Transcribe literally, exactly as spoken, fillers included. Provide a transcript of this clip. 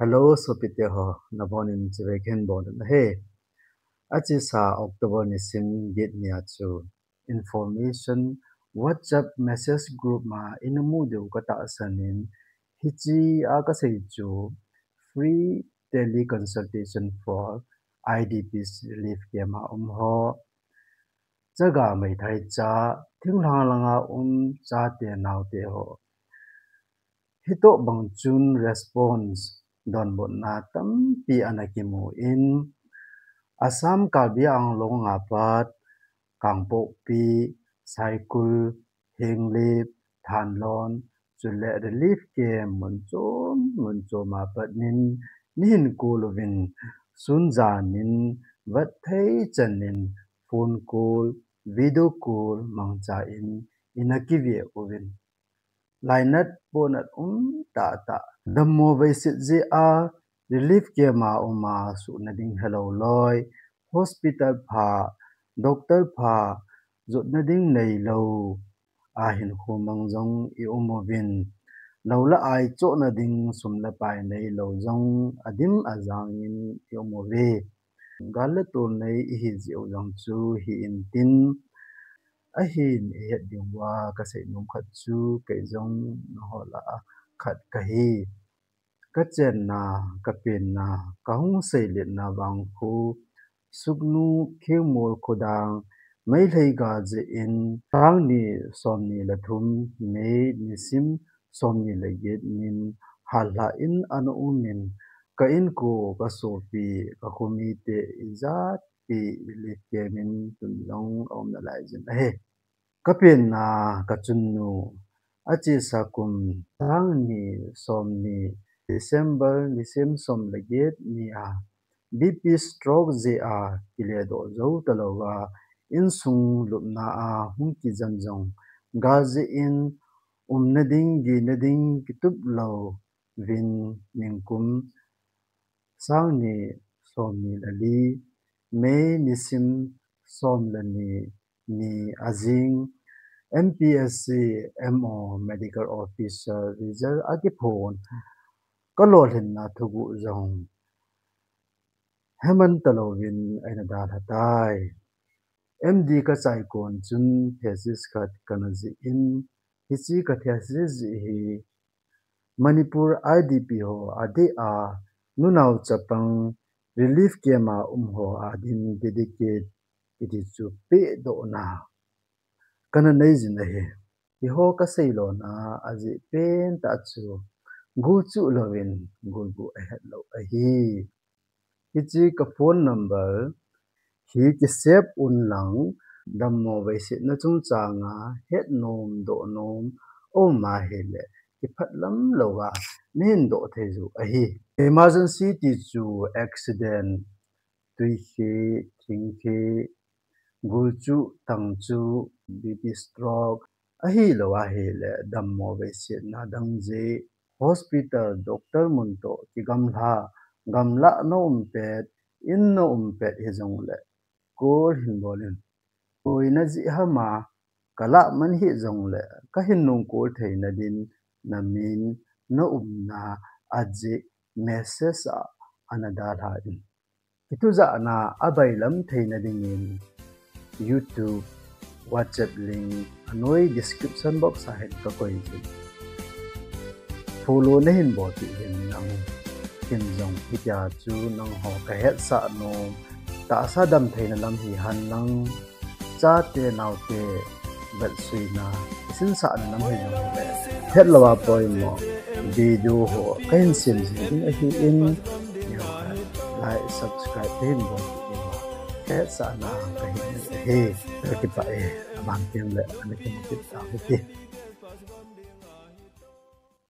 Hello, sopite ho, nabonun chibai khen bon na he. Achesa October nisim get nia chu information WhatsApp message group ma inamu diu katahsan in, hiche a kasei chu free teleconsultation for I D Ps relief camp a um ho. Chaga meithai cha, thinglhang langa um chate naote ho. Hitoh bang chun response donbutna tampi ana kimu in, Assam Karbi Anglong a pat, Kangpokpi, Saikul, Henglep, Thanlon, chule relief camp mun chom mun chom a pat nin, nihin kol uvin, sun jan in, vat thei chan in, phone call, video call mangcha in, ina kive uvin. Lainat ponat um tahtah. Dammo veiset jeh a relief camp a um a suhna ding helou loi, hospital pha, doctor pha, jotna ding neilou, ahin khomang jong i um uvin. Lou le ai chohna ding sum le pai neilou jong adim ajang in i um uve. Gal le tol nei ihi jeh u jong chu hi intin, ahin ihet diu va kasei nom khat chu kei jong nangho lah a khat kahi. Kachenna, kapenna, kahung seiletna vang khu, Sugnu Khengmol Khudang, Meitei gal jeh in, sang ni som ni le thum, May nisim som ni le get nin, halha in ana um in, ka inko, ka sopi, ka khomite ijat pi relief camp in tun jong aum nalai jin ahi. Kapenna, kachunnu, achesa kum sang ni som ni December nisim som le get nia B P stroke jeh a kiledoh jou talouva, insung lupna a hung kijam jong gal jeh in umna ding, gina ding kitup louvin ningkum sang ni som ni le li, May nisim som le ni ni ajing, M P S C M O Medical Officer result akiphon, kalolhinna thuguh jong heman talouvin eina dalha tai. M D kachai kon chun thesis khat kana jih in, hiche ka thesis jih hi Manipur I D P ho adeh a, nunao chapang relief camp a um ho adin dedicate kiti chu pehdohna kana nei jin ahi. Hiho kasei lona ajeh pentah chu, guchuh louvin gulguh ahet lou ahi. Hiche ka phone number hi kisave un lang, dammo veisetna chungchanga hetnom dohnom aum ahile, kiphat lam louva nahin doh thei ju ahi. Emergency ti chu accident, tuikhe, thingkhe, gulchuh, tangchuh, B P stroke, ahilou ahile dammo veisetna dang jeh, hospital, doctor mun toh kigamla, gamlah na um pet, in na um pet hijongle, call hin bol in. Koi najih ham a, kalah man hijongle, kahin nung call theina din, namin, na umna, ajeh, message a ana dalha in. Kitujahna abailam theina dingin YouTube, WhatsApp link anoi description box a hin kakoi jin. Follow nahin bolpeh hin nang hin jong hitia chu nangho kahetsah nom, tahsa damtheina lam hihen lang, chate naote vetsuina, sinsahna lam hi jong hetlou a poimo video ho kahin sem jing ding ahin, like, subscribe kahin bol ding uva, kahetsahna kahin nei ahi. Kakipah e, aban tengle ana kimu kit tau hite.